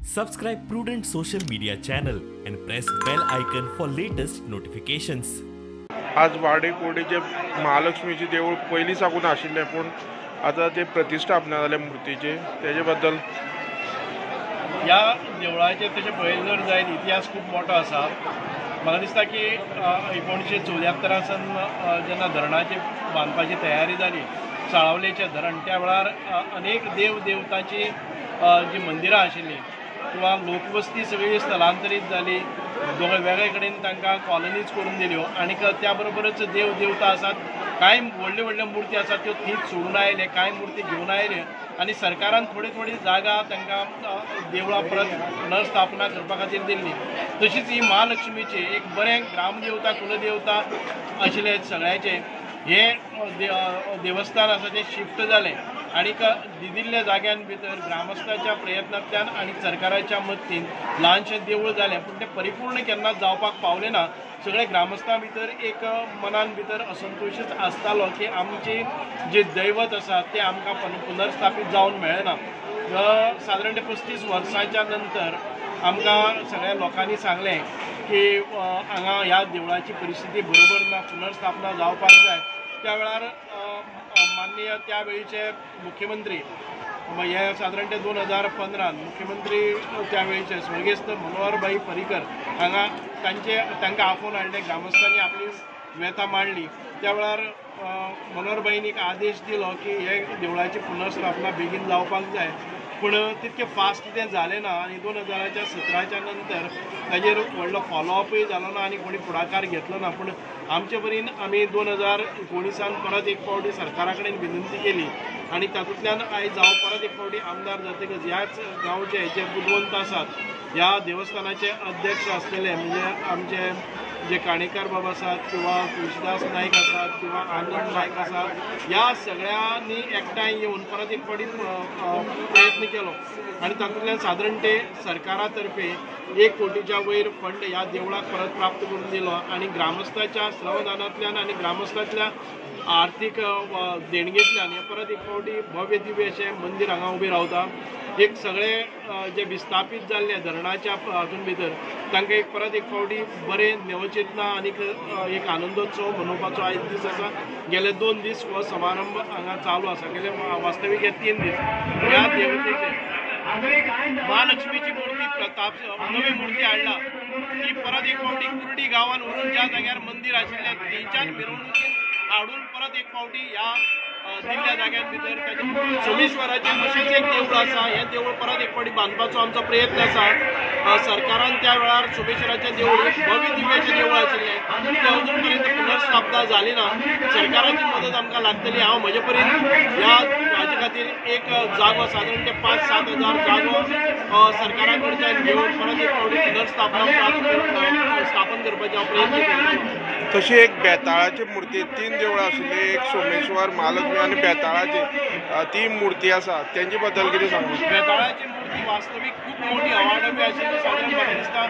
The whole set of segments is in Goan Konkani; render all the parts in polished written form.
Subscribe Prudent social media channel and press bell icon for latest notifications. आज वाडे कोडीचे महालक्ष्मीचे देवूळ पयलीं साकून आशिल्लें, पूण आतां ते प्रतिष्ठापना जाल्या मुर्तीची, तेजे बद्दल ह्या देवळाचेर तशें पळयलें जर जायत इतिहास खूब मोठो आसा. म्हाका दिसता की 1974 सन जेन्ना धरणाची बांदपाची तयारी जाली, साळावलेचें धरण, त्या वेळार अनेक देव देवतांची जी मंदिरां आशिल्लीं किंवा लोकवस्ती सगळी स्थलांतरीत जाली, दोग वेगळे कडेन तांकां कॉलनीज करून दिल्यो आनी त्या बरोबरच देव देवता आसात, कांय व्हडल्यो व्हडल्यो मुर्ती आसात त्यो थंयच सोडून आयले, कांय मुर्ती घेवन आयले आनी सरकारान थोडी थोडी जागा तांकां देवळां परत पुनर्स्थापना करपा खातीर दिल्ली. तशीच ही महालक्ष्मीची एक बरें ग्रामदेवता कुलदेवता आशिल्ले सगळ्याचे हे देवस्थान आसा तें शिफ्ट जालें आनी दिदिल्ल्या जाग्यान भितर ग्रामस्थाच्या प्रयत्नांतल्यान आनी सरकाराच्या मदतीन ल्हानशें देवूळ जालें, पूण तें परिपूर्ण केन्नाच जावपाक पावलें ना. सगळे ग्रामस्थां भितर एक मनान भितर असंतोशच आसतालो की आमची जे दैवत आसा तें आमकां पुनर्स्थापीत जावन मेळना. सादारण 35 वर्सांच्या नंतर आमकां सगळ्या लोकांनी सांगलें की हांगा ह्या देवळाची परिस्थिती बरोबर ना, पुनर्स्थापना जावपाक जाय. त्या वेळार माननीय त्या वेळचे मुख्यमंत्री हे सादारण ते 2015 मुख्यमंत्री त्या वेळचे स्वर्गेस्त मनोहरभाई पर्रीकर हांगा तांकां आफोवन हाडले, ग्रामस्थांनी आपली व्यथा मांडली. त्या वेळार मनोहरभाईन एक आदेश दिलो की हे देवळाची पुनर्स्थापना बेगीन जावपाक जाय, पूण तितकें फास्ट तें जालें ना आनी 2017 नंतर ताजेर व्हडलो फॉलोअपूय जालो ना आनी कोणी फुडाकार घेतलो ना. पूण आमचे परीन आमी 2019 परत एक फावटी सरकारा कडेन विनंती केली आनी तातूंतल्यान आयज हांव परत एक फावटी आमदार जातकच ह्याच गांवचे जे बुदवंत आसात, ह्या देवस्थानाचे अध्यक्ष आसलेले म्हणजे आमचे जे काणेकार बाबा आसात किंवा तुळशीदास नायक आसात किंवा आनंद नायक आसात, ह्या सगळ्यांनी एकठांय येवन परत एक फावटी प्रयत्न केलो आनी तातूंतल्यान सादारण ते सरकारा तर्फे 1 कोटीच्या वयर फंड ह्या देवळाक परत प्राप्त करून दिलो आनी ग्रामस्थाच्या श्रमदानांतल्यान आनी ग्रामस्थांतल्या आर्थीक देणगेंतल्यान हे परत एक फावटी भव्य दिव्य अशें मंदीर हांगा उबें रावता. एक सगळे जे विस्थापीत जाल्ले धरणाच्या हातून भितर तांकां एक परत एक फावटी बरें नवचेतना आनी एक आनंदोत्सव मनोवपाचो आयज दीस आसा. गेले 2 दीस हो समारंभ हांगा चालू आसा, गेले वास्तवीक हे 3 दीस ह्या देवतेचे महालक्ष्मीची मूर्ती प्रताप नवी मूर्ती हाडला ती परत एक फावटी कुर्डी गांवान व्हरून ज्या जाग्यार मंदीर आशिल्लें थंयच्यान मिरवणुकीन हाडून परत एक फावटी ह्या दिल्ल्या जाग्यान भितर ताजें सोमेश्वराचें अशेंच एक देवूळ आसा, हें देवूळ परत एक फावटी बांदपाचो आमचो प्रयत्न आसा. सरकारान त्या वेळार सोमेश्वराचें देवूळ भव्य दिव्याचें देवूळ आशिल्लें तें अजून पर्यंत पुनर्स्थापना जाली ना. सरकाराची मदत आमकां लागतली. हांव म्हजे परीन ह्या हाजे खातीर एक जागो सादारण ते 5-7 हजार जागो सरकारा कडच्यान घेवन परत एक फावटी पुनर्स्थापना स्थापन करपाचो हांव प्रयत्न करतलो. तशी एक बेताळाची मूर्ती, 3 देवळां आशिल्ली, एक सोमेश्वर, महालक्ष्मी आनी बेताळाची ती मूर्ती आसा, तेंचे बद्दल कितें सांगू? बेताळाची मूर्ती वास्तवीक खूब मोठी अवाढव्य आशिल्ली, सादारण म्हाका दिसता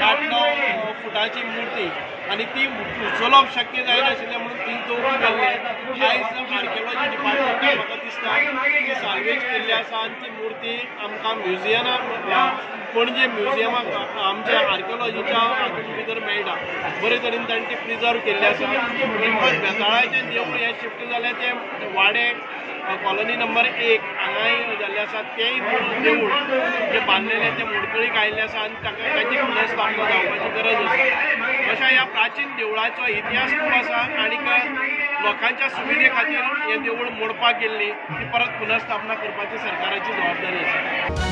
8-9 फुटांची मूर्ती आनी ती उचलप शक्य जायनाशिल्लें म्हणून ती दवरून गेल्ले. आयज आर्किओलॉजी डिपार्टमेंटान म्हाका दिसता ती साल्वेज केल्ली आसा आनी ती मूर्ती आमकां म्युझियमा पणजे म्युझियमाक आमच्या आर्किओलॉजीच्या हातूंत भितर मेळटा. बरे तरेन तांणी ती प्रिजर्व केल्ली आसा. बेताळाचें देवूळ हें शिफ्ट जालें तें वाडे कॉलनी नंबर 1 हांगाय जाल्लें आसा, तेंय देवूळ जें बांदलेलें तें मोडकळीक आयिल्लें आसा आनी ताका ताची पुनर्स्थापना जावपाची गरज आसा. अशा ह्या प्राचीन देवळाचो इतिहास खूब आसा आनी लोकांच्या सुविधे खातीर हें देवूळ मोडपाक गेल्ली ती परत पुनर्स्थापना करपाची सरकाराची जबाबदारी आसा.